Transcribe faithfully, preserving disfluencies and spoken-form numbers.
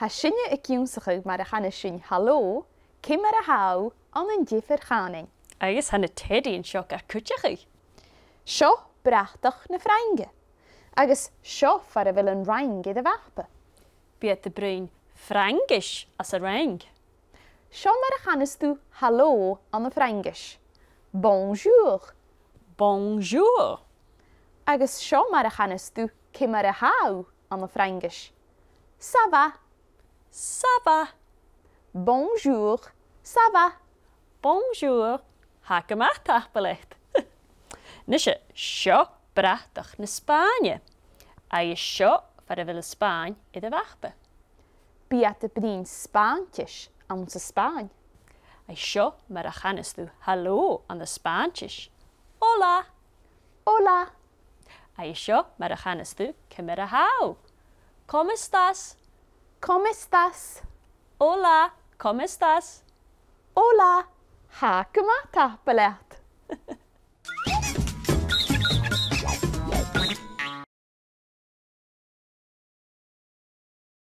Tha sinne ag ionnsachadh mar a chanas sinn halò, ciamar a tha thu ann an diofar chànain. Agus tha na teadaidhean seo gar cuideachadh. Seo bratach na Frainge, agus seo far a bheil an Fhraing air a' mhapa. Bidh iad a' bruidhinn Fraingis anns an Fhraing. Seo mar a chanas tu halò ann am Fraingis. Bonjour. Bonjour. Agus seo mar a chanas tu ciamar a tha thu ann am Fraingis. Ça va? Ça va? Bonjour, ça va? Bonjour, tha gu math, tapadh leat. Nise, seo bratach na Spàinne. Agus seo far a bheil an Spàinn air a' mhapa. Bidh iad a' bruidhinn Spàinntis anns an Spàinn. Agus seo mar a chanas tu halò ann an Spàinntis. Hola. Hola. Agus seo mar a chanas tu ciamar a tha thu. ¿Cómo estás? ¿Cómo estás? Hola, ¿cómo estás? Hola, tha gu math, tapadh leat.